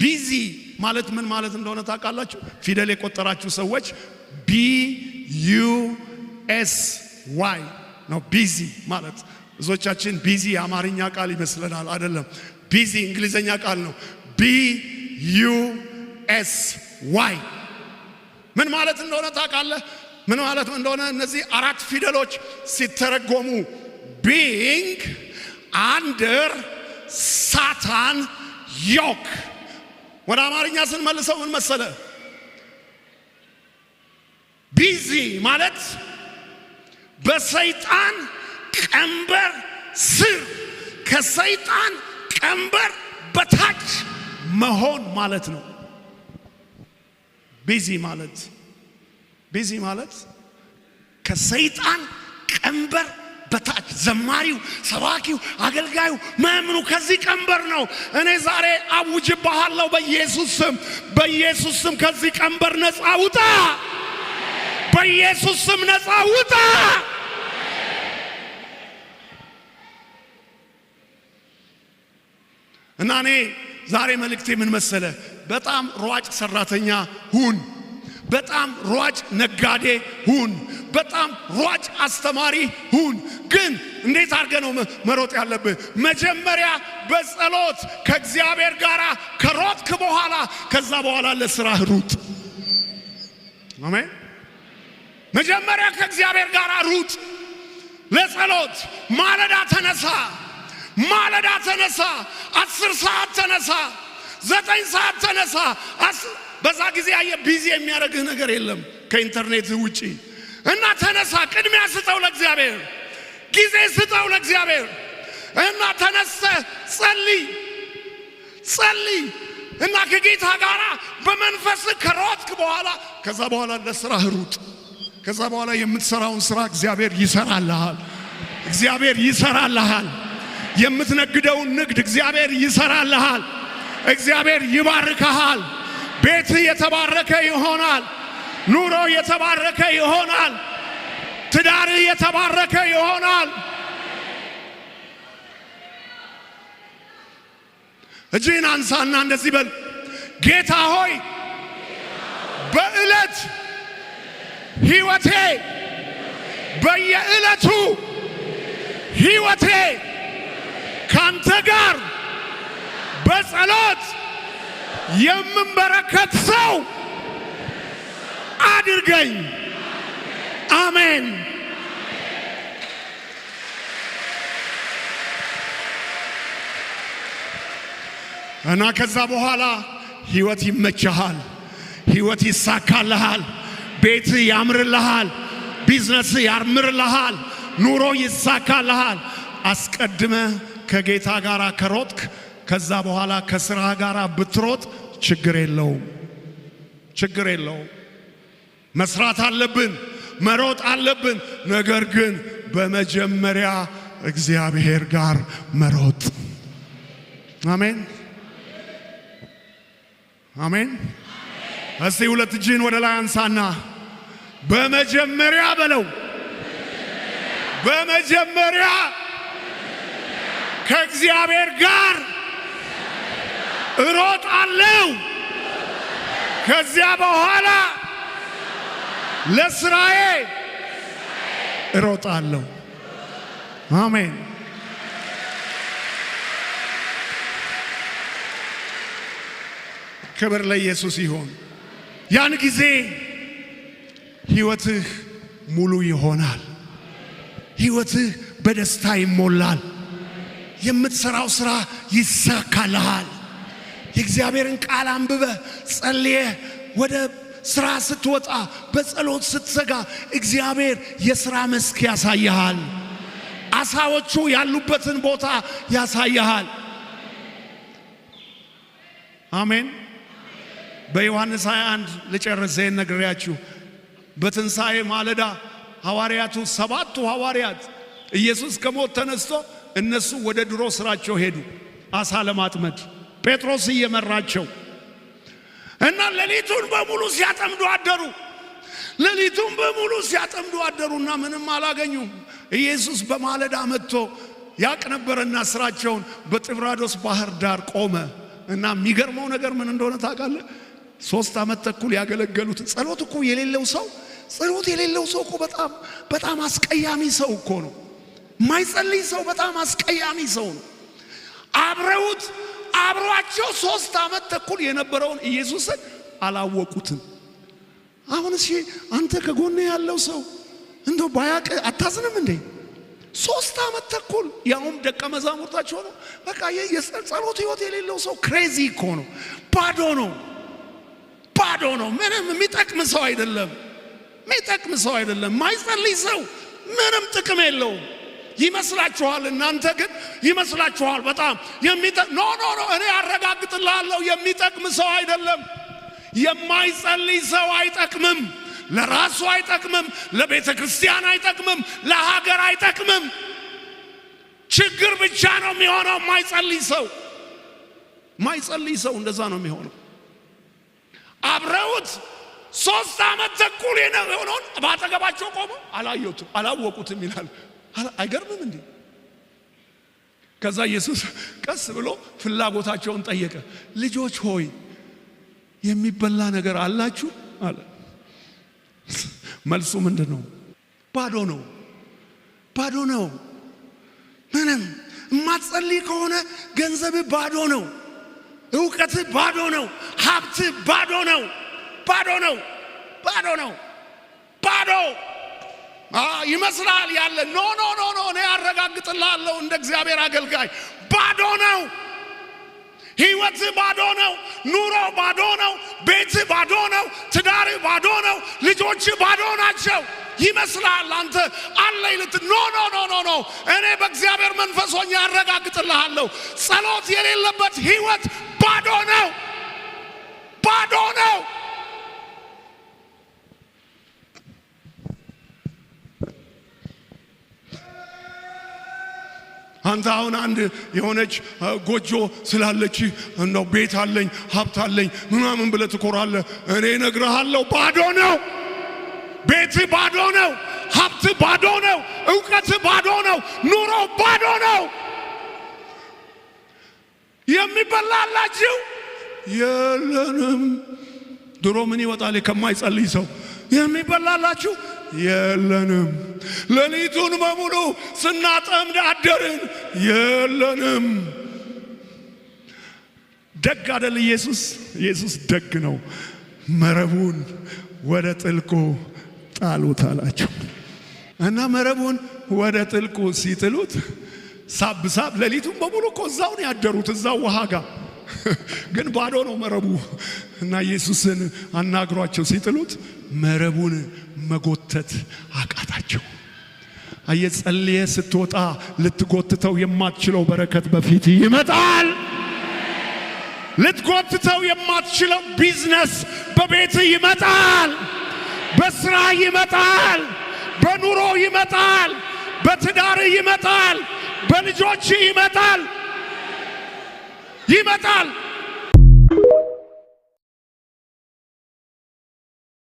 Busy ማለት ምን ማለት እንደሆነ ታውቃላችሁ? ፊደል የቆጠራችሁ ሰዎች BUSY ነው busy ማለት። ብዙዎቻችን busy የአማርኛ ቃል ይመስለናል። አይደለም። Busy እንግሊዘኛ ቃል ነው። BUSY ምን ማለት እንደሆነ ታውቃለህ? ምን ማለት እንደሆነ እነዚህ አራት ፊደሎች ሲተረጎሙ being under Satan yoke። ወደ አማርኛ ስንመልሰው ምን መሰለ? Busy ማለት በሰይጣን ቀንበር ስር፣ ከሰይጣን ቀንበር በታች መሆን ማለት ነው። Busy ማለት፣ busy ማለት ከሰይጣን ቀንበር በታች። ዘማሪው፣ ሰባኪው፣ አገልጋዩ፣ መምኑ ከዚህ ቀንበር ነው። እኔ ዛሬ አውጅብሃለሁ በኢየሱስ ስም፣ በኢየሱስ ስም ከዚህ ቀንበር ነፃ ውጣ። በኢየሱስ ስም ነፃ ውጣ። እና እኔ ዛሬ መልእክቴ ምን መሰለ? በጣም ሯጭ ሰራተኛ ሁን። በጣም ሯጭ ነጋዴ ሁን። በጣም ሯጭ አስተማሪ ሁን። ግን እንዴት አድርገህ ነው መሮጥ ያለብህ? መጀመሪያ በጸሎት ከእግዚአብሔር ጋር ከሮጥክ በኋላ ከዛ በኋላ ለስራህ ሩጥ። አሜን። መጀመሪያ ከእግዚአብሔር ጋር ሩጥ። ለጸሎት ማለዳ ተነሳ። ማለዳ ተነሳ። 10 ሰዓት ተነሳ። 9 ሰዓት ተነሳ። በዛ ጊዜ አየ busy የሚያደርግህ ነገር የለም ከኢንተርኔት ውጪ። እና ተነሳ፣ ቅድሚያ ስጠው ለእግዚአብሔር፣ ጊዜ ስጠው ለእግዚአብሔር። እና ተነስተህ ጸልይ፣ ጸልይ እና ከጌታ ጋር በመንፈስ ከሮጥክ በኋላ ከዛ በኋላ ለስራህ ሩጥ። ከዛ በኋላ የምትሰራውን ስራ እግዚአብሔር ይሰራልሃል። እግዚአብሔር ይሰራልሃል። የምትነግደውን ንግድ እግዚአብሔር ይሰራልሃል። እግዚአብሔር ይባርክሃል። ቤትህ የተባረከ ይሆናል። ኑሮ የተባረከ ይሆናል። ትዳርህ የተባረከ ይሆናል። እጅህን አንሳና እንደዚህ በል፣ ጌታ ሆይ፣ በዕለት ሕይወቴ፣ በየዕለቱ ሕይወቴ ካንተ ጋር በጸሎት የምንበረከት ሰው አድርገኝ። አሜን። እና ከዛ በኋላ ሕይወት ይመችሃል፣ ሕይወት ይሳካልሃል፣ ቤት ያምርልሃል፣ ቢዝነስ ያምርልሃል፣ ኑሮ ይሳካልሃል። አስቀድመህ ከጌታ ጋር ከሮጥክ ከዛ በኋላ ከስራ ጋር ብትሮጥ ችግር የለውም፣ ችግር የለውም። መስራት አለብን፣ መሮጥ አለብን። ነገር ግን በመጀመሪያ እግዚአብሔር ጋር መሮጥ። አሜን፣ አሜን። እስቲ ሁለት እጅህን ወደ ላይ አንሳና በመጀመሪያ በለው። በመጀመሪያ ከእግዚአብሔር ጋር እሮጣለሁ። ከዚያ በኋላ ለስራዬ እሮጣለሁ። አሜን። ክብር ለኢየሱስ ይሁን። ያን ጊዜ ሕይወትህ ሙሉ ይሆናል። ሕይወትህ በደስታ ይሞላል። የምትሰራው ስራ ይሳካልሃል። የእግዚአብሔርን ቃል አንብበህ ጸልየህ ወደ ስራ ስትወጣ፣ በጸሎት ስትሰጋ እግዚአብሔር የስራ መስክ ያሳይሃል። አሳዎቹ ያሉበትን ቦታ ያሳይሃል። አሜን። በዮሐንስ 21 ልጨርስ፣ ይሄን ነግሬያችሁ፣ በትንሣኤ ማለዳ ሐዋርያቱ፣ ሰባቱ ሐዋርያት ኢየሱስ ከሞት ተነስቶ እነሱ ወደ ድሮ ስራቸው ሄዱ፣ አሳ ለማጥመድ ጴጥሮስ እየመራቸው። እና ሌሊቱን በሙሉ ሲያጠምዱ አደሩ። ሌሊቱን በሙሉ ሲያጠምዱ አደሩና ምንም አላገኙም። ኢየሱስ በማለዳ መጥቶ ያቅ ነበረና ስራቸውን፣ በጥብራዶስ ባህር ዳር ቆመ። እና የሚገርመው ነገር ምን እንደሆነ ታውቃለህ? 3 ዓመት ተኩል ያገለገሉት፣ ጸሎት እኮ የሌለው ሰው፣ ጸሎት የሌለው ሰው እኮ በጣም በጣም አስቀያሚ ሰው እኮ ነው። የማይጸልይ ሰው በጣም አስቀያሚ ሰው ነው። አብረውት፣ አብሯቸው 3 ዓመት ተኩል የነበረውን ኢየሱስን አላወቁትም። አሁን እሺ፣ አንተ ከጎንህ ያለው ሰው እንደው ባያቅ አታዝንም እንዴ? 3 ዓመት ተኩል ያውም ደቀ መዛሙርታቸው ነው። በቃ የጸሎት ህይወት የሌለው ሰው crazy እኮ ነው። ባዶ ነው፣ ባዶ ነው። ምንም የሚጠቅም ሰው አይደለም። የሚጠቅም ሰው አይደለም። ማይጸልይ ሰው ምንም ጥቅም የለውም። ይመስላችኋል፣ እናንተ ግን ይመስላችኋል በጣም። No, no, no፣ እኔ አረጋግጥልሃለሁ፣ የሚጠቅም ሰው አይደለም። የማይጸልይ ሰው አይጠቅምም። ለራሱ አይጠቅምም፣ ለቤተ ክርስቲያን አይጠቅምም፣ ለሀገር አይጠቅምም። ችግር ብቻ ነው የሚሆነው። ማይጸልይ ሰው፣ ማይጸልይ ሰው እንደዛ ነው የሚሆነው። አብረውት 3 ዓመት ተኩል የሆነውን በአጠገባቸው ቆሞ አላዩትም፣ አላወቁትም ይላል። አይገርምም እንዴ? ከዛ ኢየሱስ ቀስ ብሎ ፍላጎታቸውን ጠየቀ። ልጆች ሆይ፣ የሚበላ ነገር አላችሁ አለ። መልሱ ምንድን ነው? ባዶ ነው፣ ባዶ ነው። ምንም የማትጸልይ ከሆነ ገንዘብህ ባዶ ነው፣ እውቀትህ ባዶ ነው፣ ሀብትህ ባዶ ነው፣ ባዶ ነው፣ ባዶ ነው፣ ባዶ ይመስላል ያለ። No, no, no, no፣ እኔ አረጋግጥልሃለሁ እንደ እግዚአብሔር አገልጋይ፣ ባዶ ነው። ህይወት ባዶ ነው። ኑሮ ባዶ ነው። ቤት ባዶ ነው። ትዳር ባዶ ነው። ልጆች ባዶ ናቸው። ይመስልሃል አንተ አለኝ ልት no, no, no, no, no፣ እኔ በእግዚአብሔር መንፈስ ሆኜ አረጋግጥልሃለሁ። ጸሎት የሌለበት ህይወት ባዶ ነው። ባዶ ነው። አንተ አሁን አንድ የሆነች ጎጆ ስላለች እንደው ቤት አለኝ፣ ሀብት አለኝ ምናምን ብለህ ትኮራለህ። እኔ እነግርሃለሁ፣ ባዶ ነው። ቤት ባዶ ነው። ሀብት ባዶ ነው። እውቀት ባዶ ነው። ኑሮ ባዶ ነው። የሚበላላችሁ የለንም። ድሮ ምን ይወጣል ከማይጸልይ ሰው? የሚበላላችሁ የለንም። ሌሊቱን በሙሉ ስናጠምድ አደርን፣ የለንም። ደግ አደል ኢየሱስ? ኢየሱስ ደግ ነው። መረቡን ወደ ጥልቁ ጣሉት አላቸው እና መረቡን ወደ ጥልቁ ሲጥሉት ሳብ ሳብ፣ ሌሊቱን በሙሉ እኮ እዛው ነው ያደሩት፣ እዛው ውሃ ጋር፣ ግን ባዶ ነው መረቡ። እና ኢየሱስን አናግሯቸው ሲጥሉት መረቡን መጎተት አቃታቸው። አየህ፣ ጸልየህ ስትወጣ ልትጎትተው የማትችለው በረከት በፊት ይመጣል። ልትጎትተው የማትችለው ቢዝነስ በቤት ይመጣል። በስራ ይመጣል። በኑሮ ይመጣል። በትዳር ይመጣል። በልጆች ይመጣል፣ ይመጣል።